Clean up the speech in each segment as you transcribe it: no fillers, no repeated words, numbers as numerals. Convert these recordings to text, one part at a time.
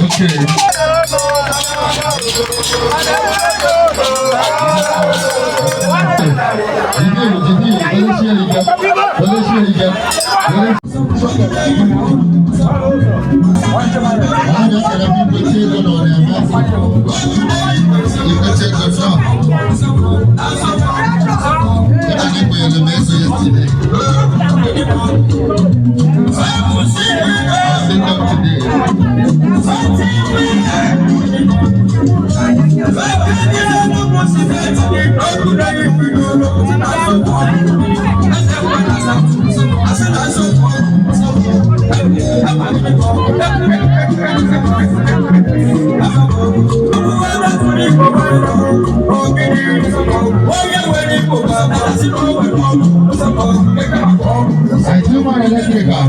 Okay. Ciddi, ciddi. Böyle şey diyeceğim. Böyle şey diyeceğim. Böyle. Ana kere bir ikwete ego na ọ na-eme ikwete ego taa. Ebe anyị kwenyere m eso yesterday. I seen them today. I do want electrical.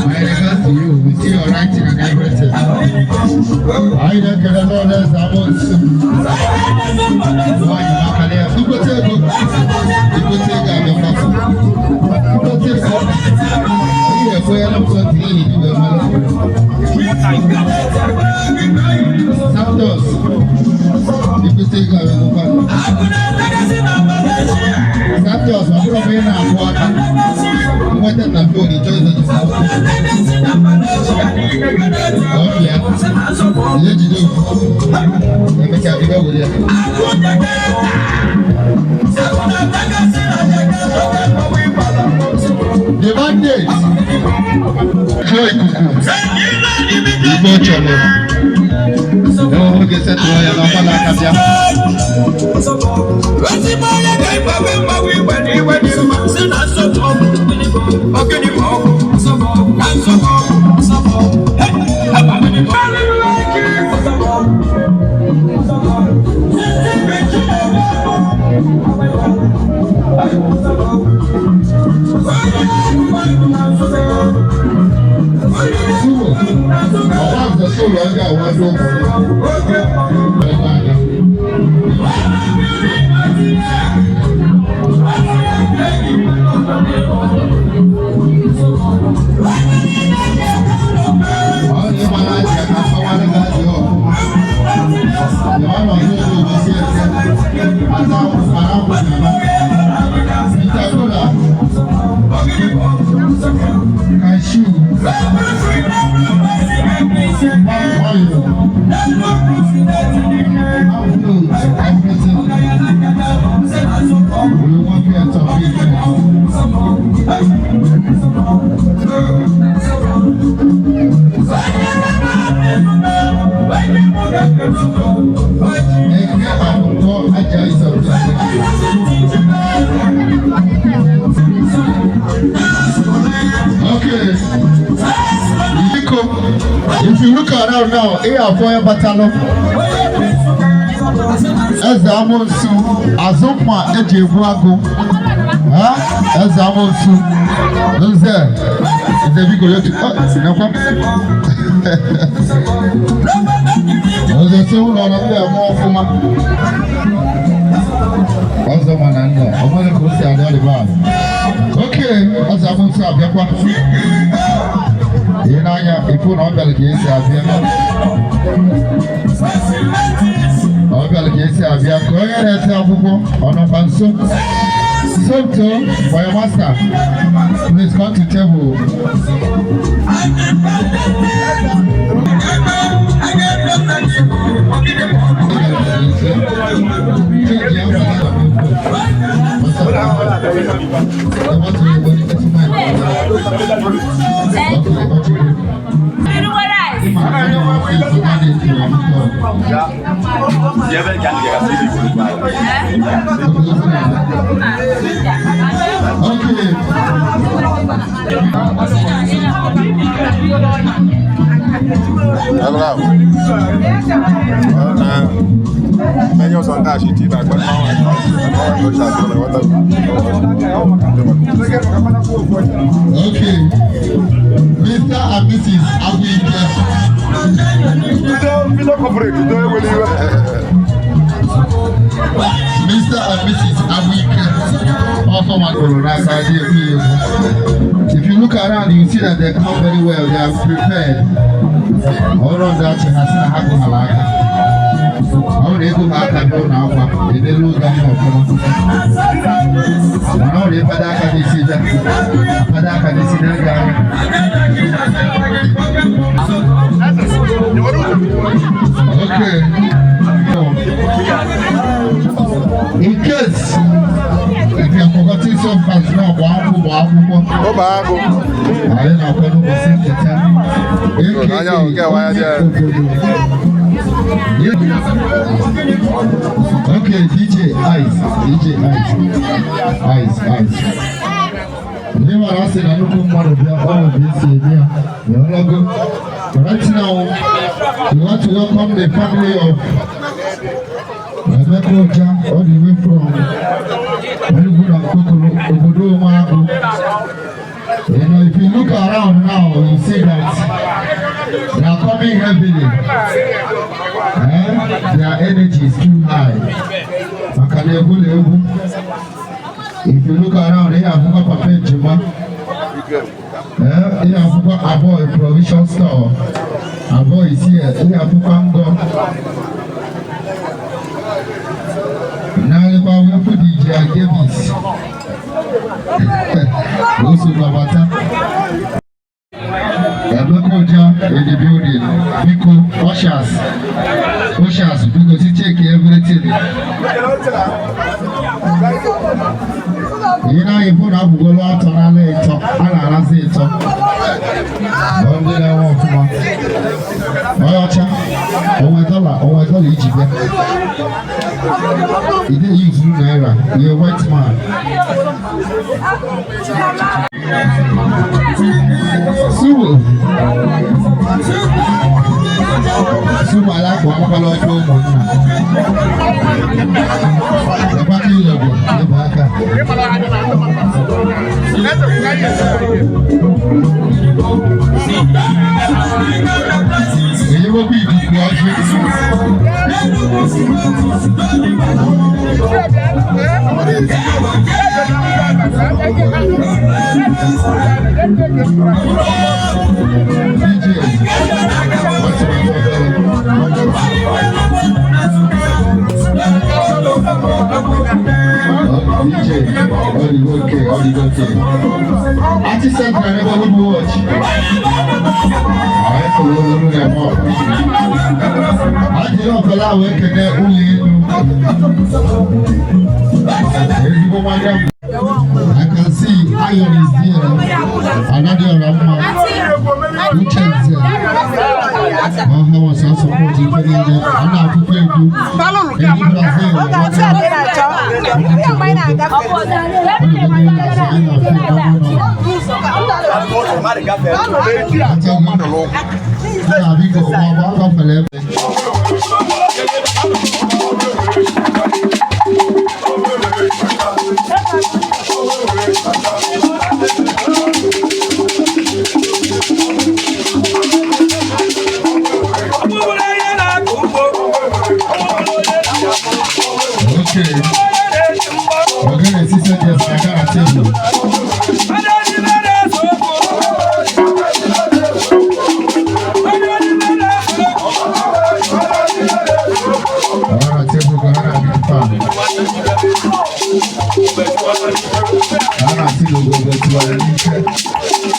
My regards to you. We see your writing and everything. I don't care about this. I'm also. Why you not clear? Ikwete ego. Ikwete ego abịakwa. Ikwete ego. Ihe ekwenyere m sọ tinye ihe wee mara. Santos. Ikwete ego abịakwa. Santos, ọ bụrụ na ị na-akwụ aka. Nweta na phone ịchọ ịzụ ọbịa. Ihe jide ofu. Emechaa bịa were ya. The mandate. Fụọ ikuku. Igbe ọ chọrọ. Oge setụrụ ya n'ọgbala aka bịa. Sumo. Ọba àgbẹ̀ sọ̀rọ̀ ẹgbẹ́ àwọn ẹgbẹ́ òkú. Ẹgbẹ́ àná. Ọ dị mma na aja ka akọwara gị adịghị ọfụma. Ịma na ọzọ ụlọ obosi ese. Asa mara nkwụ na Peter Kola. Cashew. Palm oil. Fruit, everything. We want you to be. Eke akwụkwọ aja ịzọrọ. Okay. Biko, if you look around now, ị afọ ya batalụ. Eze Amosu, azụ mma eji egbu agụ. Ha? Eze Amosu. Nze, Nze biko yotu. Oh, nekwa. Nze si ụlọ na ndị eme ọfụma. Ọzọ ma na nna, ọ nwere ka o si adị ọdịba ala. Okay, Eze Amosu abịakwa. Ihe n'anya, ifu na ọ bịara ka esi abịa. Ọ bịara ka esi abịa ka onye na-ete akwụkwọ ọ nọkwa nso. Somto, for your master, please come to table. Okay. Hello. Menye ọsọ ndị achị na agba Okay. Mr. and Mrs. Abuike. Bido corporate, bido eweli iwe. Mr. and Mrs. Abuike. Also, one n'aka dị egwu egwu. If you look around, you see that they come very well. They are prepared. Ọrụ ndị achị ha sị na ha gụghara aka. Ọ bụrụ na ego ha aka bịa ụlọ akwa, edelu ụzọ ahụ ọfụma. Mana ọ na-ịkpado aka n'isi bịa, akpado aka n'isi na-aga anya. Okay. In case if you have forgotten some parts now, gba akwụkwọ gba akwụkwọ. Ụba agụ. Anyị na-akwado ụbọchị nketa. N'anya ahụ, nke a waya dị ya. Okay, DJ Ice, DJ Ice, Ice, Ice. Ndị mara asị na nnukwu mmadụ bịa ọrụ bụ esi eme ya. Ịghọlago? Right now, we want to welcome the family of Emeka Oja all the way from Enugu na Nkokoro, obodo Ụmụagụ. If you look around now, you see that they are coming heavily. Eh? Their energy is too high. Maka na egwu na egwu. If you look around, ihe afụkwa Papa Ejima. Eh, ihe afụkwa Aboy Provision Store. Aboy is here. Ihe afụkwa Ngọ. N'alịkwa wepụ DJ Davis. Oso Babata. Emeka Oja in the building. Biko, ushers. Ushers, biko, si check everything. Ihe na-ayịpụ na abụgolo atọ n'ala ịtọ, a na-arazi ịtọ. Ọ ndị na-enwe ọfụma. Onye ọcha, onwe dọla, onwe dọla iji bịa. Ị dey use naira, you a white man. Suwo. Suwo alákọ̀ọ́ amákọ́lọ́ ọjọ́ ụmụnna. Ebe aka ilọgwụ, ebe aka. Enyewekwa ikuku ọjị. DJ, what's my Oh, DJ, all the okay, all the okay. Artist Central never would watch. Alright, for the more. Ajị ọbụla wee kene ụlọ elu. Ezigbo nwanne m. I can see iron is there. Another Ramma. Uche is there. Ọha was support ife niile. Ọ na-akwụkwọ egwu. Egwu Brazil. Oge otu a dị na-achọ ihe mgbe anyị na-agafe. Ọ na-eme Nna biko, ma ọ bụ agafere ebe. Okay. We're gonna see some just I got a table. I got a table, I got a big fan. I got a table, go go to a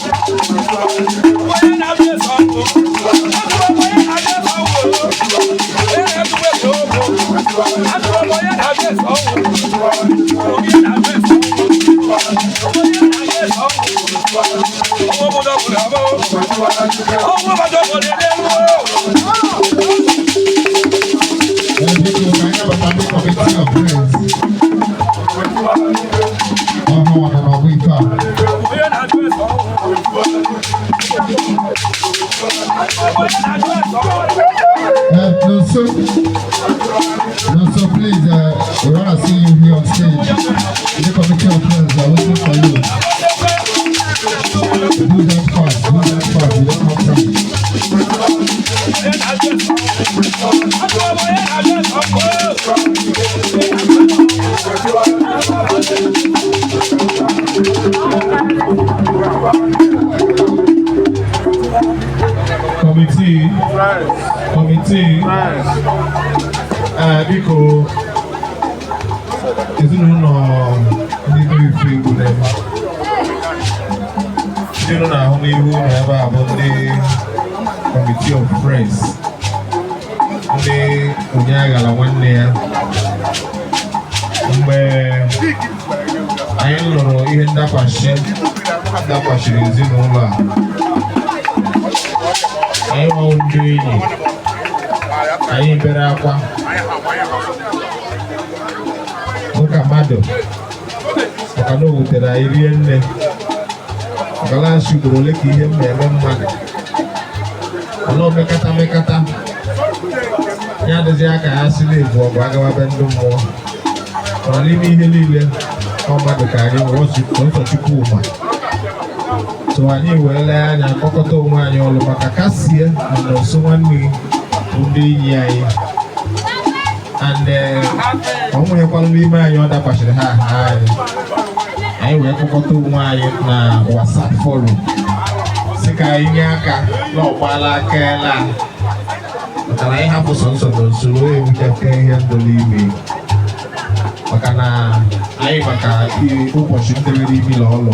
Biko, ka anyị nabata ndị committee of friends. Ọha nwa nọ n'ọgbọ ife a. Ee, nso. Committee, committee, ee, biko, ezinụlọ ndị bụ ife egwu na-eme ndị nọ n'ahụ n'ihu na ebe a bụ ndị committee of friends, ndị onye aghala nwanne ya. Mgbe anyị lụrụ ihe ndakwasị dakwasịrị ezinụlọ a, anyị nwawo ndị enyi anyị bere akwa dịka mmadụ, maka na o wutere anyị rie nne, maka na asị ugboro ole ka ihe m na-eme mmadụ mana o mekata mekata ya adịghị aka ya sị na-ebu ọgụ agawa be ndị mmụọ. Mana n'ime ihe niile, ọ mmadụ ka anyị nwere nsọ Chukwuma. So anyị wee lee anya, kpọkọta onwe anyị ọlụ maka kasie mana nso nwanne gị bụ ndị enyi anyị and ọ nweghịkwanụ n'ime anyị ọ dakwasịrị ha aha anyị. Anyị wee kpọkọta onwe anyị na WhatsApp forum, si ka anyị nye aka na ọgbala aka ele a, maka na anyị hapụ sọ nsọ na usoro ewuchata ihe ndụ n'ime, maka na anyị maka ụbọchị ndebere imi na ọlụ.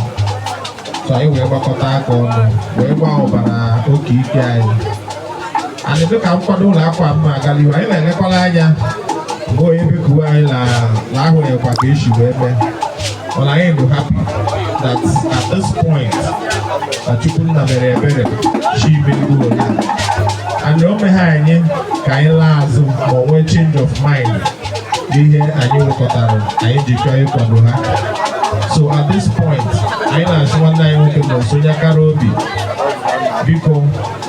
So anyị wee gbakọta aka ọnụ wee gbaa ọbara oke ike anyị. Anyị dịka nkwado ụlọ akwa mma agala ihu, anyị na-elekwala anya mgbe onye bekuwe anyị na na ahụghịkwa ka esi wee mee. Mana anyị dị happy that at this point na Chukwunna mere ebere chi imegbu onye and o meghe anyị ka anyị laa azụ ma o nwee change of mind n'ihe anyị wekọtara anyị ji chọọ ịkwado ha. So at this point, anyị na-asị nwanne anyị nwoke na sonye kara obi, biko,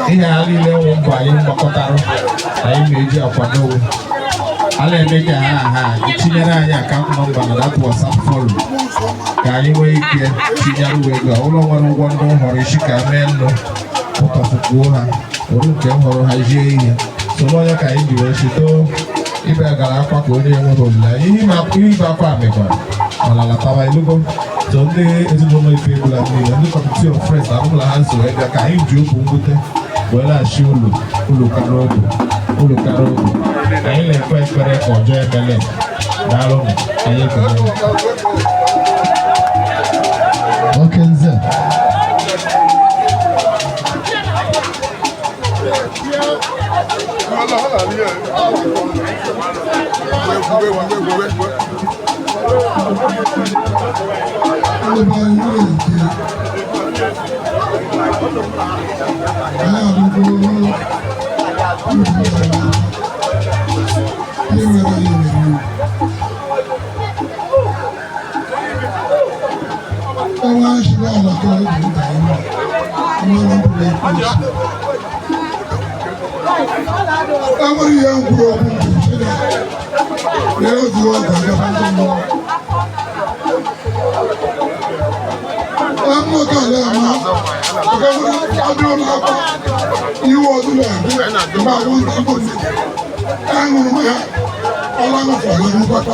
ihe a niile nwụ mbọ anyị gbakọtara anyị na-eji akwado a na-eme ka ha ha tinyere anyị account number na that WhatsApp forum ka anyị nwee ike tinyere uwe ego a. Ụlọ nwere ụgwọ ndị nhọrọ isi ka mee nnụ ụtọfukwuo ha were nke nhọrọ ha jie ihe. So n'onye ka anyị ji wee chito ibe gara akwa ka onye enweghị olileanya ihe ibe akwa mekwara mana latawa ilugo. So ndị ezinụlọ ife ebula niile, ndị committee of friends na ọbụla ha so wee bịa, ka anyị ji okwu mwute wee laghachi ụlọ ụlọ kara obi, ụlọ kara obi. Anyị na-ekpe ekpere ka ọjọọ emele. Daalụnụ, anyị ekele unu. Oke nze. Ndị be anyị nwere ike anyị abụgo uru ihe mere anyị na-eme. Ọnwa ashịrị ala ka ọ dị nta ime mmanụ bụrụ ekwu isi. Enwere ihe nkwuru okwu kwuru sị na ya ezuo ọgụ agaba ndị mmụọ. Mmụta ala ama maka nwere adị ụlọ akwa iwe ọdụ na-abụ mgbe ahụ ndị Igbo ndị aṅụrụ m ya ọla ṅụfọrọ ngwakọ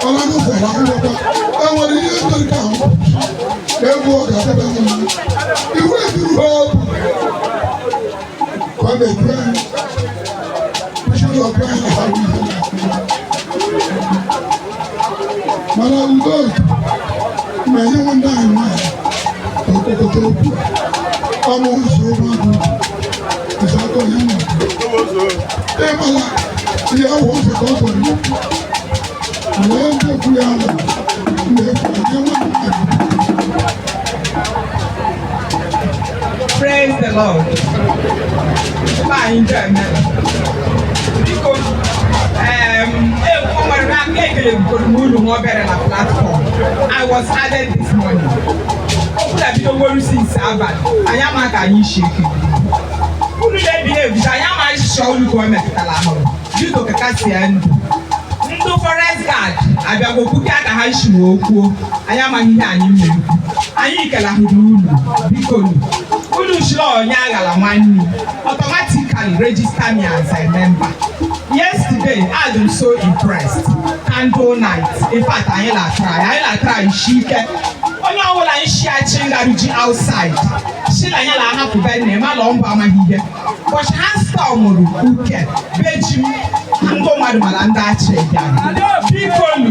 ọla ṅụfọrọ ngwakọ. Enwere ihe ndị ka ahụ egwu ọ ga-adebe mma iwe eburu ha ọbụ ka ọ na-edu anyị kwesịrị ọbịa anyị na ha bụ ihe na-akụ. Mana udo na-enye nwanne anyị nwaanyị ka okpokọta okwu ọmụ nsogbu agụ ịsatọ ya nwa ịmala ihe awụ nsọ ka ọ gwara ya wee ndekwu ya ala na-ekwu nye nwanne anyị. Praise the Lord. Ebe anyị ndị emela. Biko, o nwere aka ekele bukoro m unu nwa obere na platform. I was added this morning. Okwu na bido nwere since abalị. Anyị ama ka anyị si eke. Unu na-ebi ebido, anyị ama achịcha unu ka o metụtara ahụ. Due to kaka si ndụ. Ndị forest guard abịago kwuke ka ha si wee kwuo. Anyị amaghị ihe anyị mere. Anyị kelahụrụ unu, biko unu shiri onye aghala nwanne automatically register me as a member. Yesterday, I am so impressed. Candle night. In fact, anyị na-try, anyị na-try isi ike. Onye ọbụla nshi achị ngaruji outside. Si na ya na-ahapụ be nna ma lọọ mbụ amaghị ihe. But ha stormụrụ uke beji m ndị mmadụ mara ndị achị bịara. Biko nu,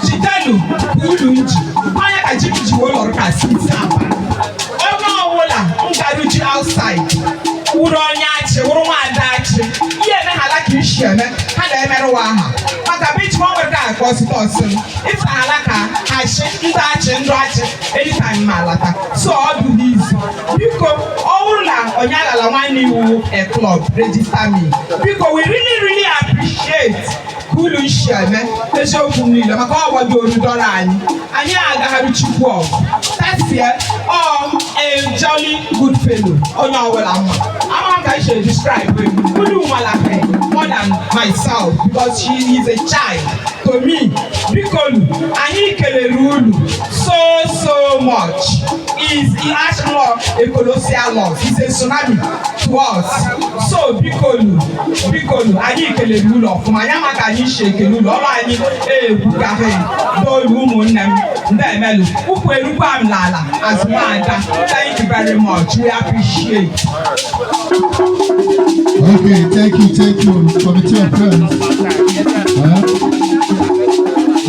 jidenu ka unu nji. Onye ka ji m ji wee lọrọ ka sisi abalị. Onye ọbụla ngaruji outside wụrụ onye achị, wụrụ nwaada achị, ihe emeghala ka isi eme ha na-emerụwa aha maka bichi nwa nwere ka akpọ ọsịta ọsị m ịfaghala ka achị ndị achị ndụ achị anytime ma alata. So ọ dị n'izu, biko, ọ bụrụ na onye aghala nwanne iwu a club, register me, biko. We really really appreciate ka unu si eme eziokwu m niile maka ọ gbado olu dọrọ anyị. Anyị agagharị chukwu ọgụ tasie ọ a jolly good fellow. Onye ọbụla mma ama m ka I should describe him. Unu nwala more than myself because she is a child to me. Biko nu, anyị kelere unu so so much. Is actually a colossal loss. It's a tsunami to us. So biko nu, biko nu, anyị kelere unu ọfụma. Anyị ama ka anyị si ekele unu. Ọrụ anyị ebukaghị dolu ụmụnne m ndị emelu ụkwụ erukwa m n'ala as nwaada. Thank you very much, we appreciate. Okay, thank you, committee of friends. Huh?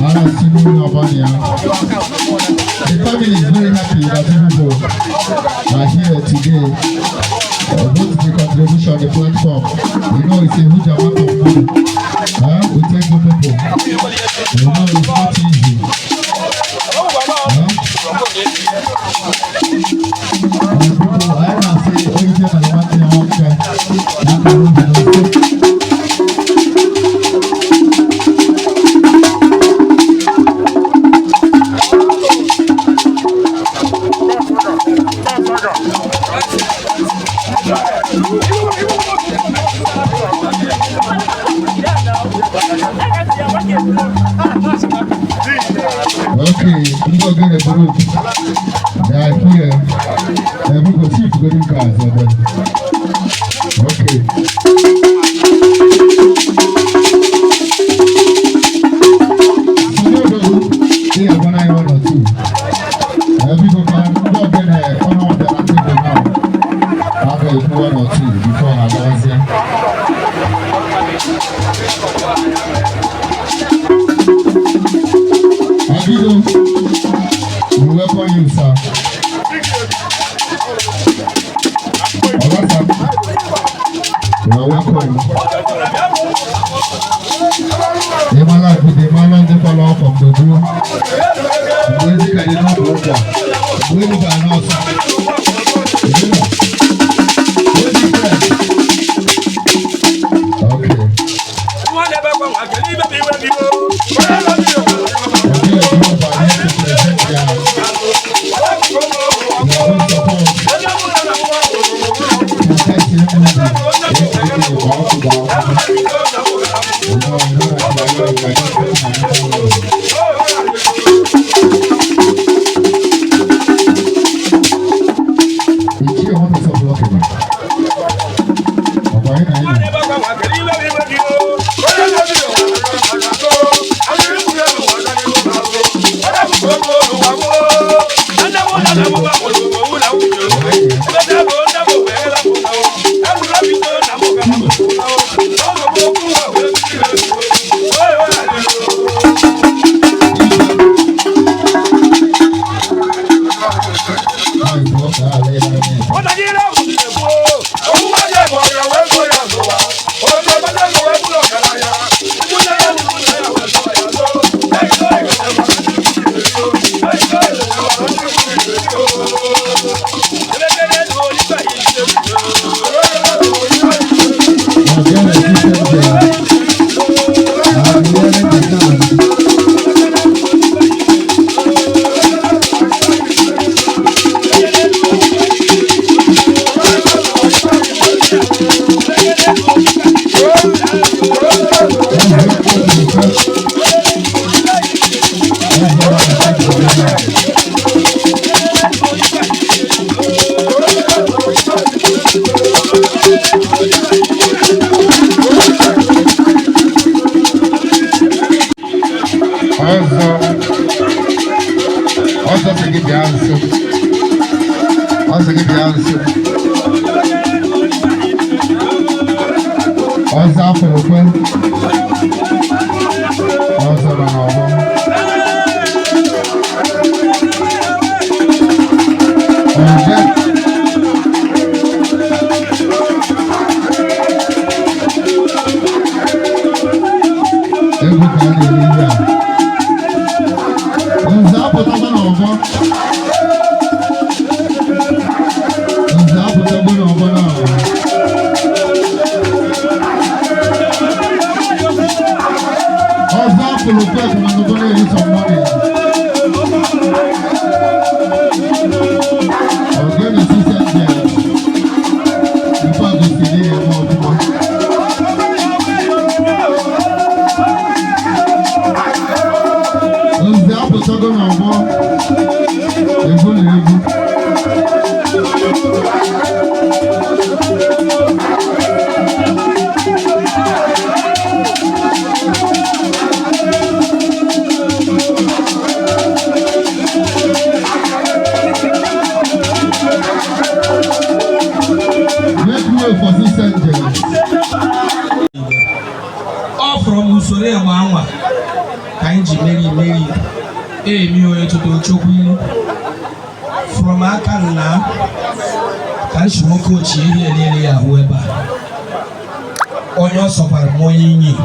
Ara Sinu Abania. The family is very happy that you people are here today. Both the contribution, the platform. You know it's a huge amount of money. Huh? We thank you people. You know it's not easy. Huh? And people, I can say, oh, you can one thing, one guy. You can move it. Okay, we go get a group. They are here. Then we go see if we go cars. Okay. So no go. They are gonna one or two. We go can go get a one of the people now. I go do one or two before I go here. Abido, we welcome you, sir. Oga sir, you are welcome. Ịmala Abido, ịmala ndị follow up from the group. Mgbe ezi ka dị n'ọdụ ụkwụ a, mgbe elu ga n'ọsọ. Ịdịna. Ezi friend. Okay. Okay, group are here to present their own support. Protect him, aka Baoku. You know that you are just putting another level. Ọzọ ọzọ sị gị bịa nso, ọ sị gị bịa nso. Ọzọ afọrọkwe, ọzọ nọ n'ọgbọ. Ọje. Egwu ka a na-eri ihe a. Nze apụtago n'ọgbọ. Nze apụtago n'ọgbọ na. Ọzọ afọrọkwe bụ na n'ọgbọ na-eri some money. Ogene sise ndị a. Ife a gosiri ihe eme ọfụma. Nze apụtago n'ọgbọ. Egwu na egwu. Make way for six angels. Ọ from usoro ịgba anwa ka anyị ji meri meri emi onye tụtụ chukwu from aka nna ka nshi nwoke ochie ihe niile ya ahụ ebe a. Onye ọ sọkwara m, onye inyi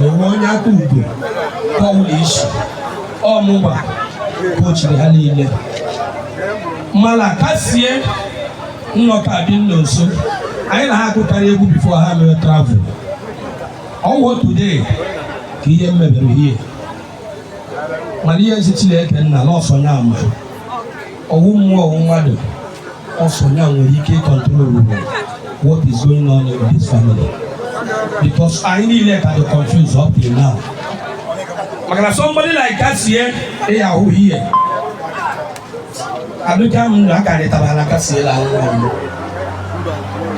ma onwe onye aka ugo kọwụla isi ọmụgba kochiri ha niile, mana kasie nnọkọ adị nna nso. Anyị na ha akụkarị egwu before ha mere travel. Ọwụ today ka ihe mebere ihe, mana ihe ezi Chineke nna na ọsọnya ama ọwụ mmụọ, ọwụ mmadụ, ọsọnya nwere ike control what is going on in this family, because anyị niile ka dị confused up till now, maka na somebody like Kasie ị ahụ ihe adụka m na akarịtara na Kasie la ahụ anyị,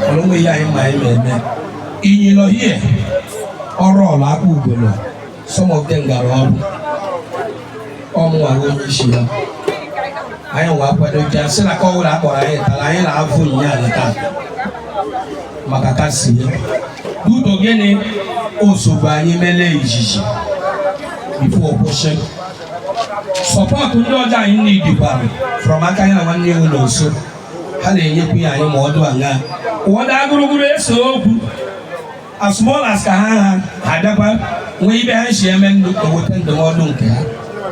mana onwe ihe anyị ma anyị na-eme inyilọ hie ọrụ ọlụ aka ugolo. Some of them gara ọrụ ọmụnwa onye isi ha. Anyị nwa akwado ja sị na ka ọbụla akpọrọ anyị tara anyị na-avụ nya taa maka Kasie duto gịnị osogbu anyị mele izizi before kwụsị support ndị ọjọọ anyị nidikwara from aka anyị na nwanne ewu na nso ha na-enyekwu ya anyị ma ọdụ aṅa ụfọdụ agụrụgụrụ eso okwu, as small as ka ha ha ha bịakwa nwee ibe ha si eme ndụ, eweta ndụmọdụ nke ha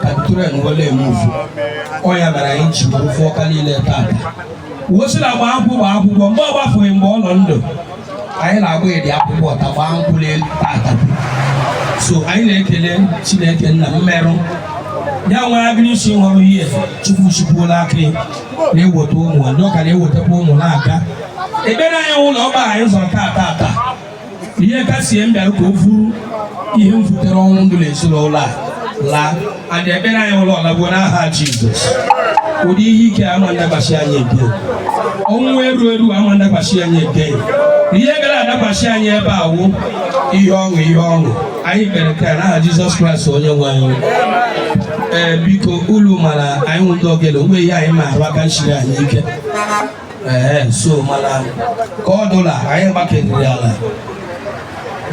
ka tren wele emuvu. Ọ ya mere anyị ji were fụọ ọka niile tata wosila gba akwụkwọ, gbaa akwụkwọ mgbe ọ gbafughị, mgbe ọ nọ ndụ anyị na-agba ịdị akwụkwọ ọta gbaa nkwụ n'elu tata. So anyị na-ekele Chineke nna mmerụ ya nwere agịrị isi hụrụ ihe Chukwu chikwuola aka na-eweta ụmụ ndị ọka na-ewetakwa ụmụ na-aga. Ekpere anyị ụlọ ọgba anyị zọrọ taa tata, ihe kasie m bịara ka o furu ihe m futere ọnwụ ndụ n'ezinụlọ a laa, and ekpere anyị ụlọ ọlagbuo n'aha Jizọs. Ụdị ihe ike ama ndakwasị anyị ege, ọnwụ eru eru ama ndakwasị anyị ege. Ihe gara adakwasị anyị ebe a wụ ihe ọṅụ, ihe ọṅụ. Anyị kpere nke a n'aha Jizọs Kraịst onye nwe anyị. Ee, biko, ulu mara anyị nwụ ndị ogele onwe ihe anyị ma arụ aka nshiri anyị ike. Ee, so mana ka ọ dụla anyị gbakeriri ala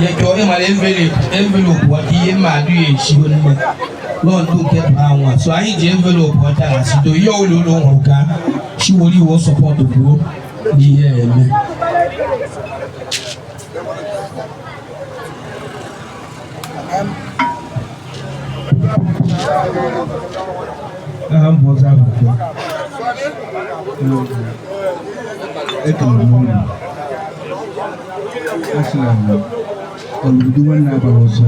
yẹ kí ọ mara envelope, envelope wa ka ihe mma adịghị esiwo nne lọndụ nke brown nwa. So anyị ji envelope ọcha na sido ihe ụlọ ụlọ hụrụ ka chiwere iwu support kwuo n'ihe eme. Aha m bụ Ọzọ Abụkwe. Ekele m unu. A sị na ọlụlụ nwanne agbara ọsọ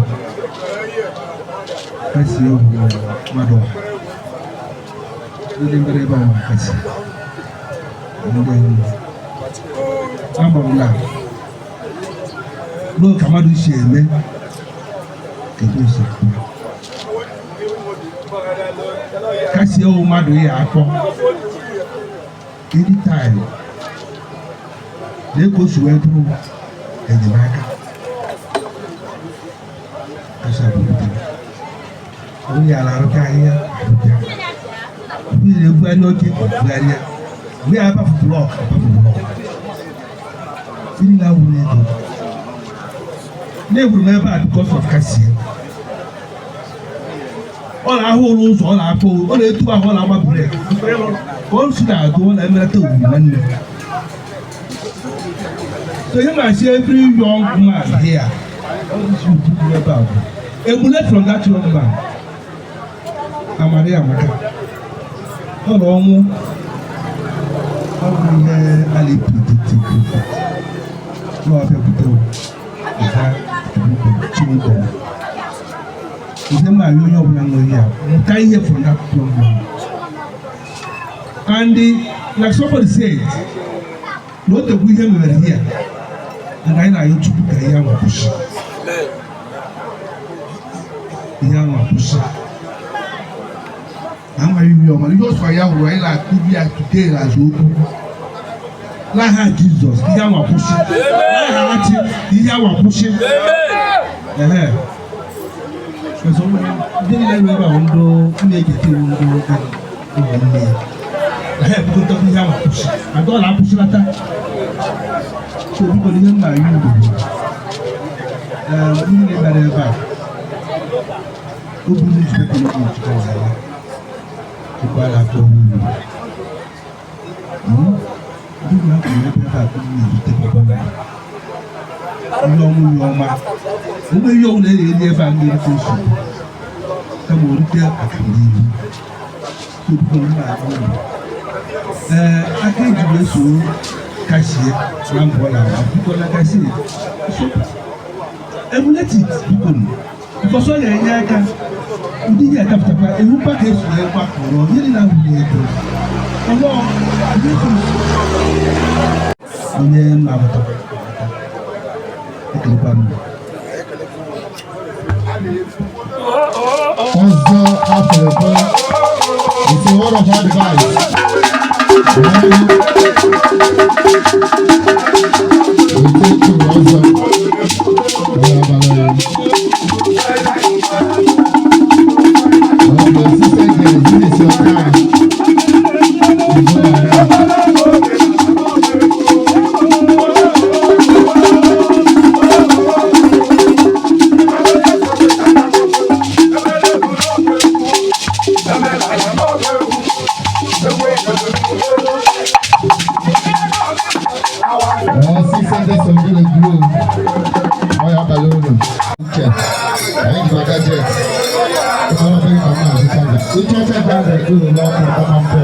kasi egwu mmadụ ọha ndị mbere ebe a ma kasi ndị ama m na n'oge ka mmadụ si eme ka etu esi ekwu kasi ewu mmadụ ya akpọ anytime. Na ka o si wee bụrụ enyemaka kacha butere onye ala arụta ahịhịa arụta, onye na-ebugharị oche ebugharị ya, onye abafu block abafu block, ndị na-awụrụ ego na-egburu m ebe a because of Kasie. Ọ na-ahụ ụlọ ụzọ, ọ na-afụ, ọ na-etu ahụ, ọ na-agba brake ka o si na-agụ, ọ na-emelata obodo nwanne. So ihe ma see every young man here, all these youth people ebe a bụ emulate from that young man. Amara ya amaka, ọ na ọnwụ ọ bụ ihe a na-epredict na ọ bịakwute ụka Chineke. Ihe ma arịọ onye ọbụla nwere ya, mụta ihe from that young man. And like somebody said, na o tekwu ihe mere here, and anyị na-ayọ Chukwu ka ihe ahụ kwụsị, ihe ahụ akwụsị. Amaghị ihe ọma ihe ọsọ ya wụrụ anyị na-akụzi ya today azụ okwu n'aha Jizọs, ihe ahụ akwụsị n'aha Achị, ihe ahụ akwụsị. Ehe. Ọzọ, ndị niile nọ ebe ahụ, ndị na-ejete iwu, ndị ụmụnne ya na ha ebukọtakwa ihe ahụ akwụsị ada ọ na-akwụsịlata. So biko, ihe m na-ayọ ugbo, ee, ndị niile bịara ebe a, obi ndị njikọ njikọ ya tupu a na-akpọ uru ndị na-akwụ ebe ebe a na-erute ihe ọnwụ, ihe ọma onwe ihe ọbụla na-eri ebe a na-erite nsogbu, kama o rute agamnihu. So biko, m na-akpọ uru, ee, aka eji wee soro Kasie na mbọ na biko na Kasie, so emulate it, biko nụ, because ọ ga-enye aka ndị ihe adapụtakwa ehukwa ka esi wee gbakọrọ ihe niile ahụ na-ego ọlọ onye na-abata. Ekelekwa m. Ọzọ afọlọpọ, it's a word of advice. We take two ọzọ. Ọya abalị. Okay, sister girl, this is your time. You go ahead. Sister Songile Blue. Ọya abalị unu. Uche. Anyị ji maka jet. Ọmọ bẹ́ẹ̀ kọ́ máa fi charger. Uche charger rẹ̀ kúrò lọ́kọ̀ ọmọ mbọ̀.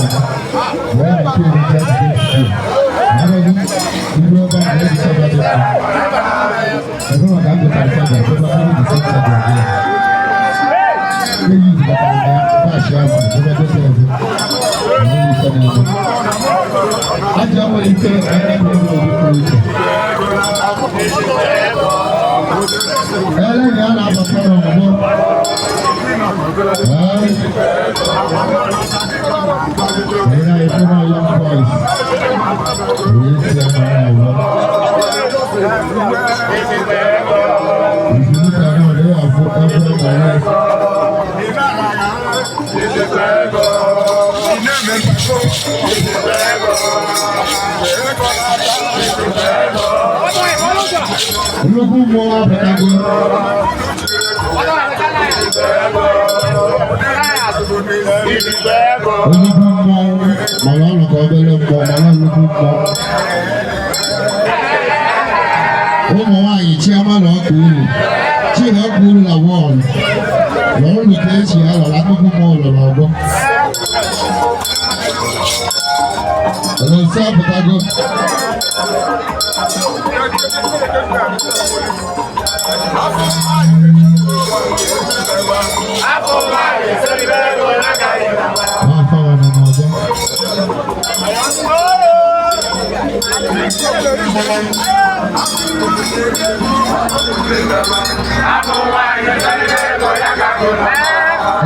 Wọ́n yà kí omi jet dé sí. Àwọn ọmọ ìlú ọba àwọn ẹbí charger dé sí. Ẹ̀fọ́ wọn kà ń gbé charger tó bá fún mi same charger dé. Ṣé yìí ti bàtà ní bá a ṣe àmì tó bá tó sẹ́yìn fún? Àwọn ìfẹ́ náà lọ. Ajá wọ ike ẹ̀rọ ní ìlú òbí fún uche. Ẹlẹ́yìn á na-abata n'ọgbọ. Ẹ̀yin náà ikú náà young boys. Òye ti ẹ̀ máa ń wọ. If you look around, they are for every life. Nnukwu mmụọ apụtago. Nnukwu mmọnwụ mara ọnụ ka obere mmụọ mara nnukwu mmụọ. Ụmụ nwaanyị chiama na ọka uru. Chi na ọka uru na wọọlụ. Lọrụ ka esi alọrọ nnukwu mmụọ lọrọ ọgbọ. Nso apụtago. Nwa nọ n'ọgbọ.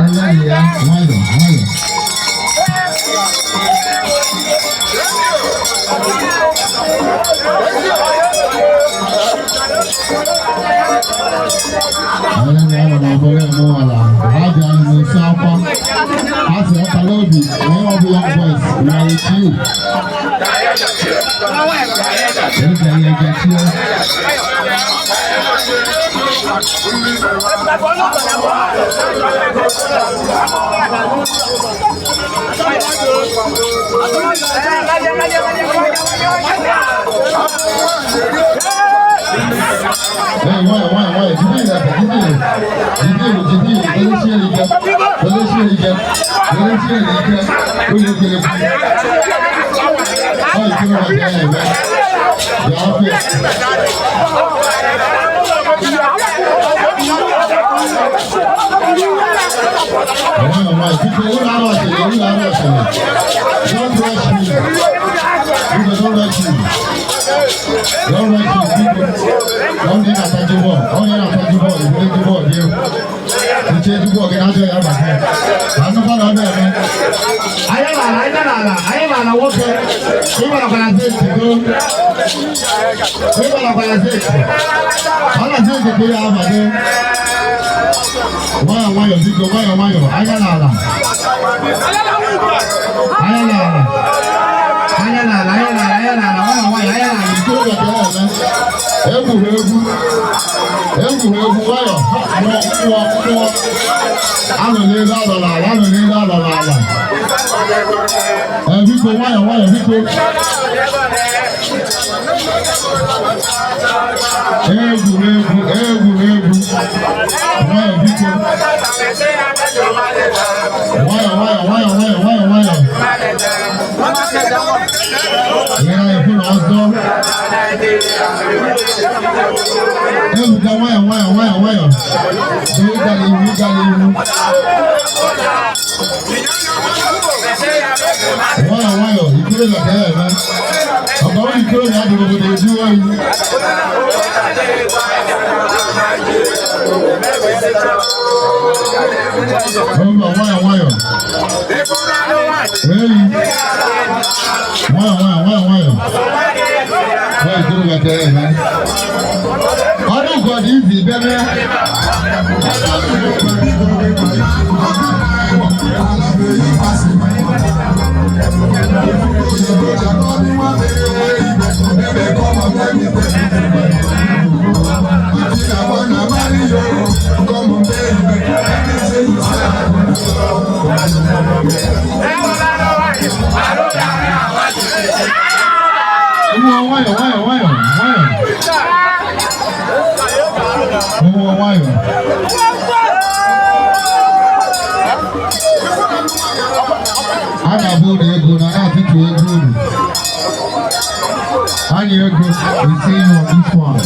Eleghị ya nwayọ nwayọ. Anyị na-anọ n'ọbụla eme ala ha ji anyị na-esi akwa ha si ọkala obi na ihe ọbụla voice na with you. Eze ya gachie. Hey, nwayọ nwayọ nwayọ, jide ya aka, jide ya. Jide ya, jide ya, dozie ya ike, dozie ya ike, dozie ya ike, ụlọ ekele kwu. Ọ ikere maka ya eme. Bịa afịa. Nwayọ nwayọ, biko ụlọ arụ ọchịrị, ụlọ arụ ọchịrị. Don't rush me. Biko, don't rush me. Don't rush me, biko. Onye na-ataji bọọlụ, onye na-ataji bọọlụ, ebule ji bọọlụ gị. Uche ji bọọlụ gị na-ajọ ya maka ya. Na nnukwu na ọ na-eme. Anyị n'ala, anyị n'ala, anyị n'ala nwoke. Ịgbarakwara zeti go. Ịgbarakwara zeti. Ọ na zeti ka ya abanye. Nwayọ nwayọ biko, nwayọ nwayọ, anya n'ala. Anya n'ala. Anya n'ala, anya n'ala, anya n'ala, nwayọ nwayọ, anya n'ala. Ikorobịa ka ya eme. Egwuregwu egwuregwu nwayọ, mmụọ mmụọ mmụọ. Anọ n'elu alọ n'ala, anọ n'elu alọ n'ala. Ee, biko nwayọ nwayọ biko. Egwuregwu egwuregwu nwayọ biko. Nwayọ nwayọ nwayọ nwayọ nwayọ nwayọ. Ihe na-ekwu na ọzọ. Ebuka nwayọ nwayọ nwayọ nwayọ. Ịga n'ihu, ịga n'ihu. Nwayọ nwayọ, ikorobịa ka ya eme. Ọgbara ikorobịa adịghị obodo eju oyi. Mba, nwayọ nwayọ. Eyi. Nwayọ nwayọ nwayọ nwayọ. Nwayọ ikorobịa ka ya eme. Ọdún kan ní ìsìn bẹ́ẹ̀. Nwayọ nwayọ nwayọ nwayọ. Owó nwayọ. A na-abụ ụlọ ego na na-atụtụ ego uru. Anyị ego isi ihe on this one.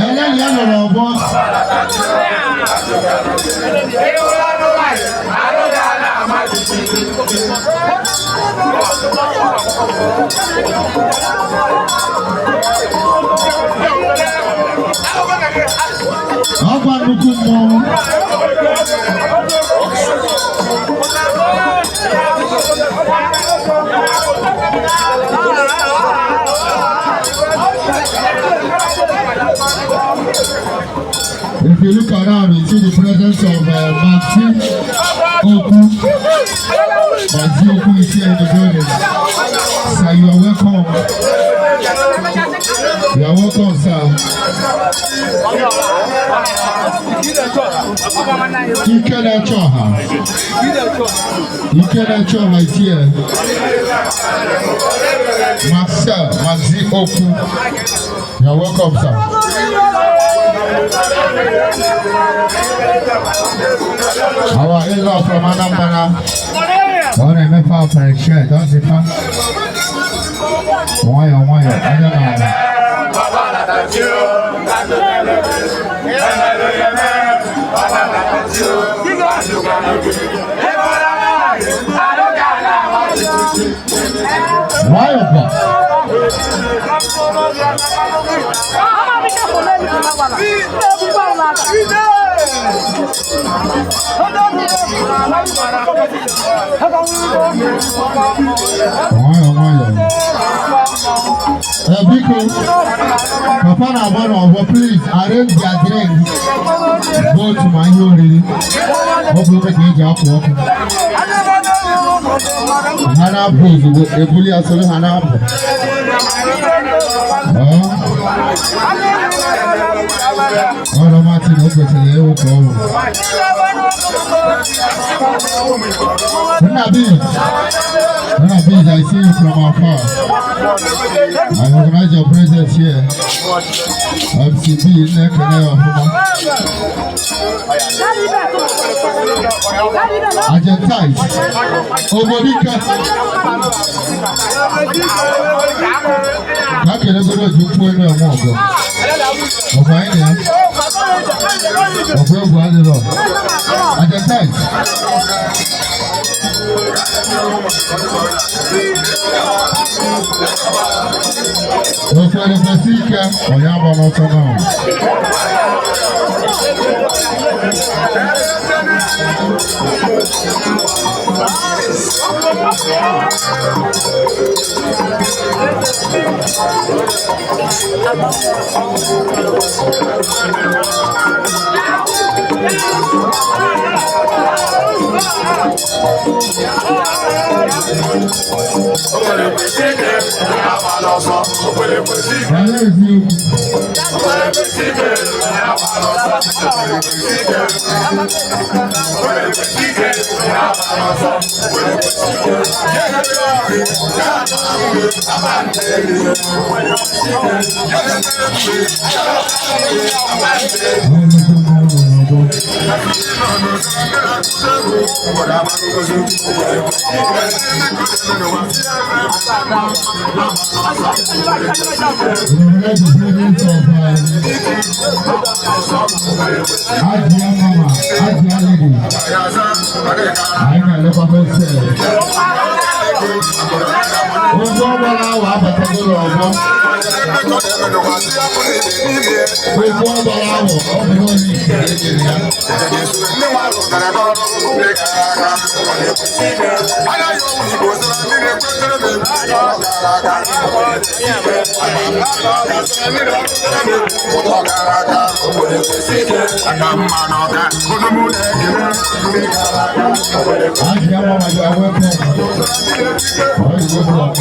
Ẹlẹ́yìí ẹ̀ lọ̀rọ̀ ọ̀bọ. Ọkwa nnukwu mmọnwụ. If you look around, you see the presence of Maxi Oku. Maxi Oku is here in the building. Sir, you are welcome. You are welcome, sir. Ikele Choha. Ikele Choha is here. Marcel Maxi Oku. You are welcome, sir. Our in-law from Anambra. Ọ na-emepe appreciate, ọ sịfa. Nwayọ nwayọ, anya n'ala. Nwayọ kwa. Nwayọọ nwayọọ. Biko, papa na-agba n'ọgbọ, please arrange their drinks. Both ma ihe oriri. Ọ bụ ebe ka eji apụ ọkụ. Ha na-apụ ozugbo, ebuli ya soro ha na-apụ. Ọrụ Martin, o kwesịrị ịwụ ka ọ wụ. Nna Biz, Nna Biz, I see you from afar. I recognize your presence here. MCB, Nnekene ọfụma. Argentine, Obodike. Ka kelegoro otu mkpu elu eme ọgọ. Ọgụ anyị na ya. Ọgụ egwu adịrọ. Argentine. Okwere kwesị ike, onye agba n'ọsọ náà. Ala eziokwu. Ọ nnukwu mmanwụ nọ n'ọgbọ. We recognize the presence of Ajia Mama, Ajia Lady. Anyị na-elekwa wholesale. Ụgwọ ọgbara ahụ abatago n'ọgbọ. Ụgwọ ọgbara ahụ, ọ bụ n'onye isi ka e nyere ya. Ajia Mama, you are welcome. All the way from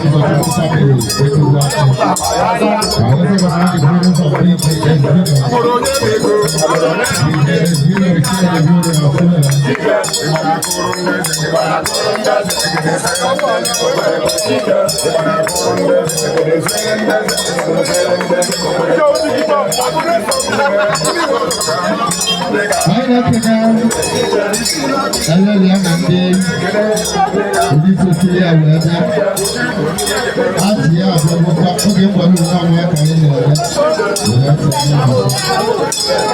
Ụzọchukwu family, Enugu Akụ. I also recognize the presence of DJ Esbino. DJ Esbino is here in the building as well. Anyị na-ekene elele ya na ndị sochiri ya wee bịa. Ajị ya abịagokwa oge nkwado nwa nwa ka anyị na-eme. Wee tinye ya ọzọ.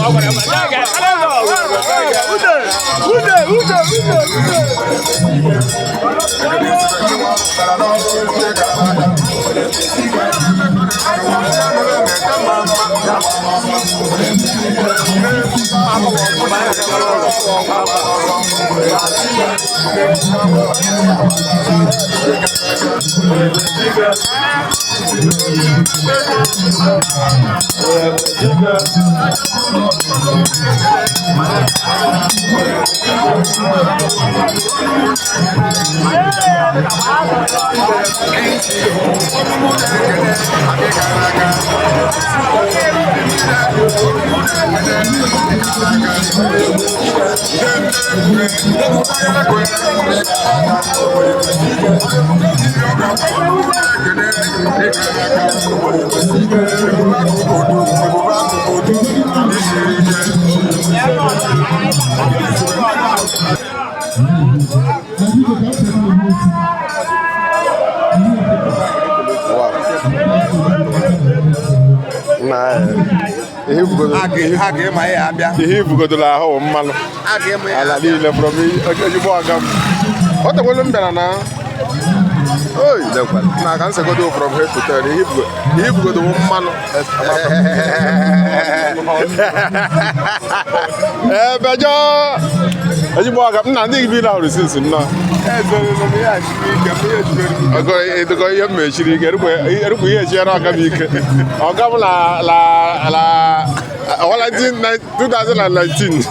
Ọ bụ nna m maka nwa ọzọ. Ihe ibugodola ahụ mmanụ ala niile from ezigbo ọga m ọ tekwelu m bịara na oyi na ka nsegodo from head to tail. Ihe ibugodo bụ mmanụ ebejọ ezigbo ọga m na ndị bi na hụrụ sinsi m na edokọ ihe m mechiri ike erukwu ihe echiere ọga m ike ọga m la la la ọwala 2019.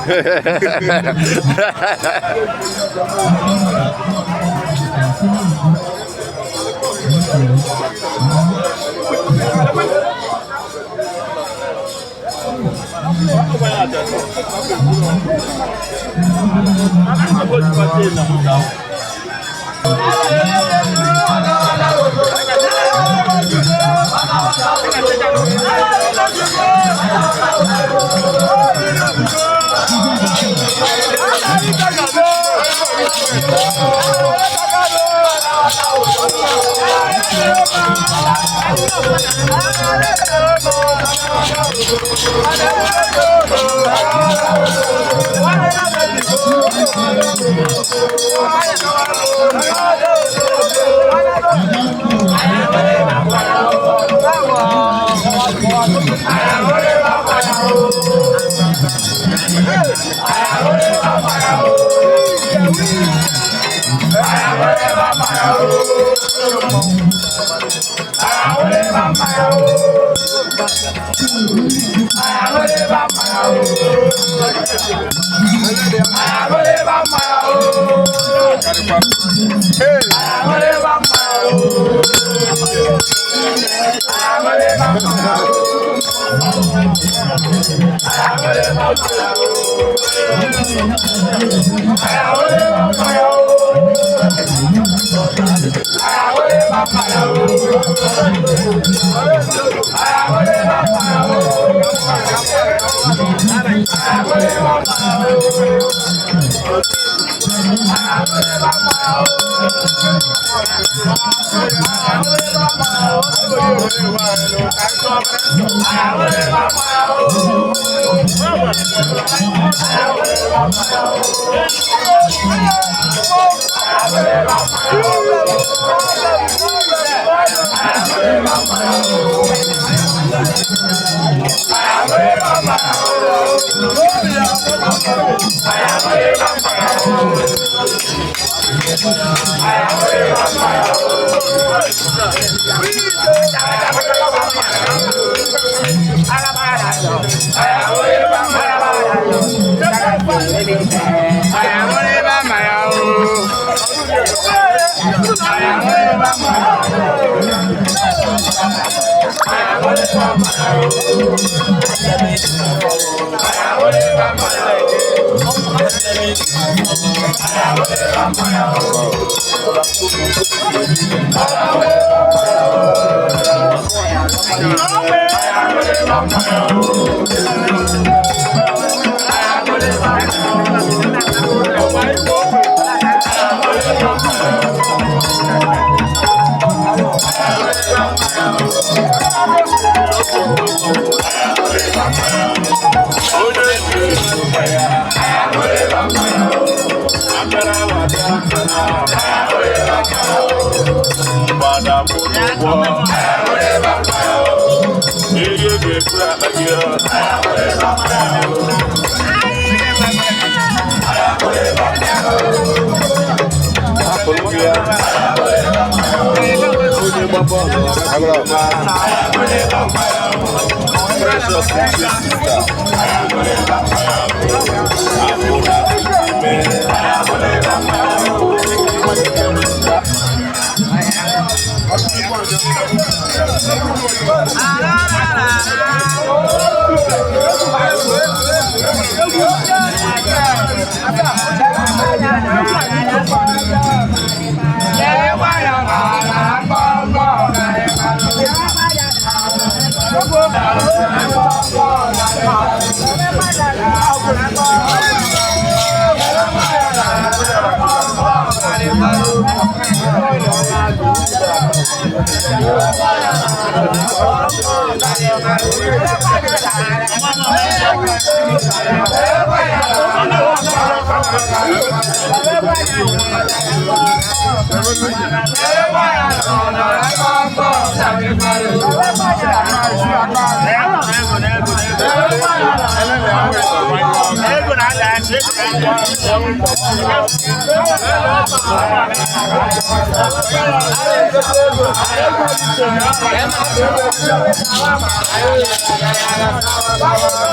Precious little sister.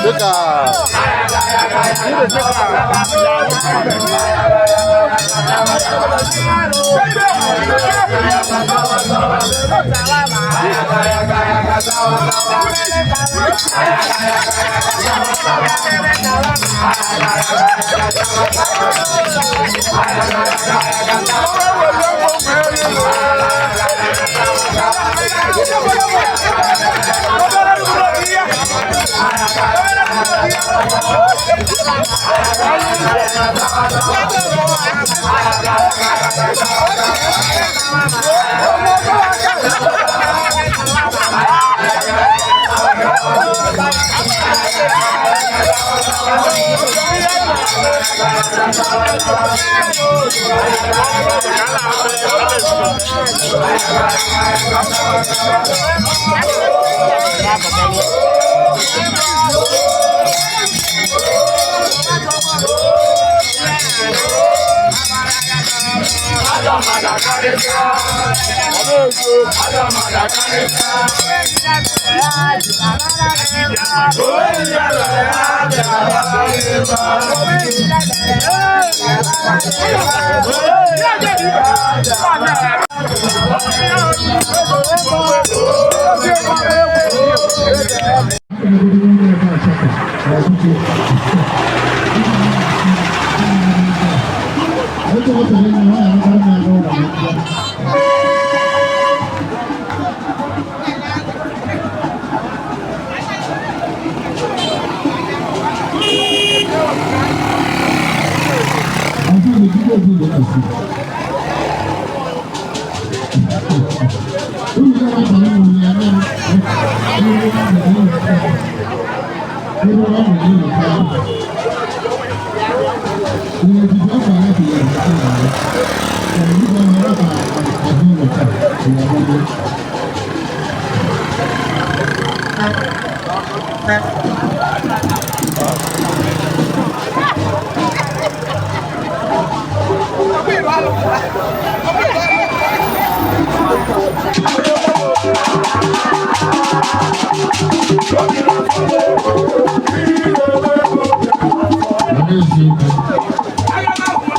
Dịka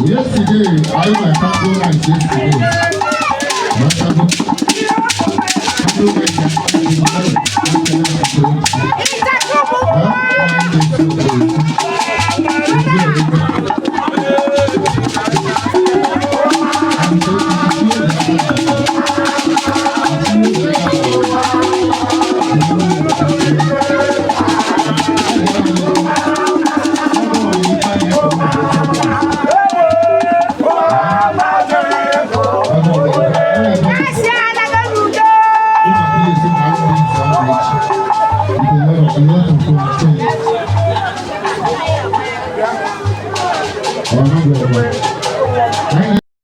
Yesterday, I went to go like yesterday. But I go.